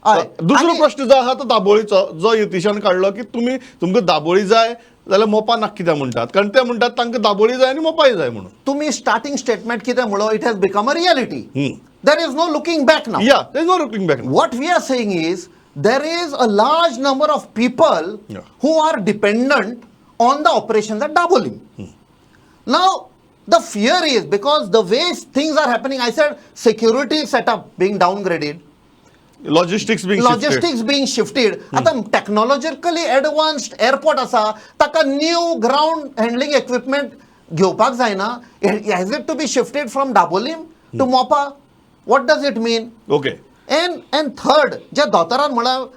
हय. दुसरो प्रश्न जो आहा तो दाबोळीचो, जो यतीशान काडलो की तुमी तुमकां दाबोळी जाय जाल्यार मोपा नाका कित्याक म्हणटात, कारण ते म्हणटात तांकां दाबोळी जाय आनी मोपाय जाय म्हणून. तुम्ही स्टार्टिंग स्टेटमेंट कितें म्हणलो, it has become a reality, there is no looking back now. Yeah, there is no looking back. What we are saying is there is a large number of people who are dependent on the operations at Dabolim. Now, the fear is because the way things are happening, I said security setup being downgraded, logistics being logistics being shifted. आता technologically advanced airport आसा, ताका new ground handling equipment घेवपाक जायना. Has it to be shifted from Dabolim to Mopa? What does it mean? And third, ज्या दोतोरान म्हळ्यार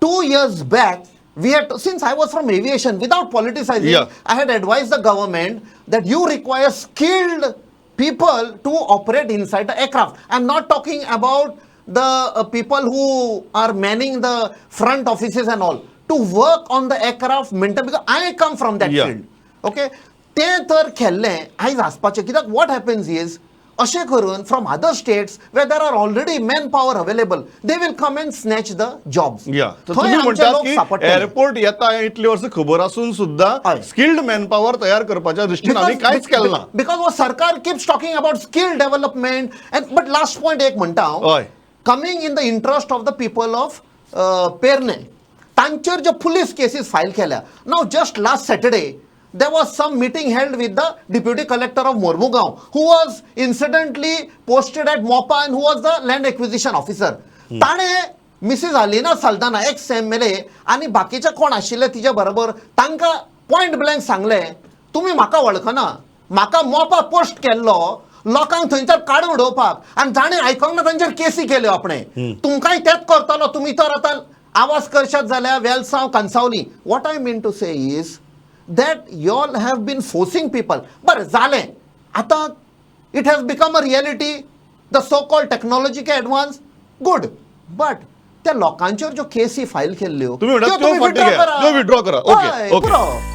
2 years back we had, since I was from aviation, without politicizing, I had advised the government that you require skilled people to operate inside the aircraft. I'm not talking about the people who are manning the front offices and all, to work on the aircraft maintain, because I come from that field. Okay, तें तर केल्लें आयज आसपाचें. कित्याक what happens is, अशें करून from other states where there are already man power available, they will come and snatch the jobs. या, तर तुम्ही म्हणटात की एअरपोर्ट येता हें इतली वर्सां खबर आसून सुद्दां स्किल्ड मॅनपॉवर तयार करपाच्या दृश्टीन आमी कांयच केलें ना. Because हो सरकार keeps talking about skill development and, but last point एक म्हणटा हांव, coming in the interest of the people of Pernem, तांचेर ज्यो पुलीस केसीस फायल केल्या. Now, just last Saturday there was some meeting held with the deputy collector of Mormugao, who was incidentally posted at Mopa and who was the land acquisition officer. ताणें Mrs Alina Saldanha, ex MLA, आनी बाकीचे कोण आशिल्ले तिच्या बरोबर, तांकां point blank सांगलें, तुमी म्हाका वळखना, म्हाका मोपा पोस्ट केल्लो लोकांक थंयसर काडून उडोवपाक, आनी जाणें आयकोंक ना तांचेर केसी केल्यो आपणें. तुमकांय तेंच करतलो, तुमी तर आतां आवाज करशात जाल्यार वेलसांव Cansaulim. What I mean to say is that y'all have been forcing people. बरें जालें, आतां it has become a reality, the so called technological advance, good, but त्या लोकांचेर ज्यो केसी फायल केल्ल्यो तुम्ही म्हणटात त्यो त्यो फाटीं withdraw घेया, करा. त्यो withdraw करा. ओके, हय, ओके. पुरो.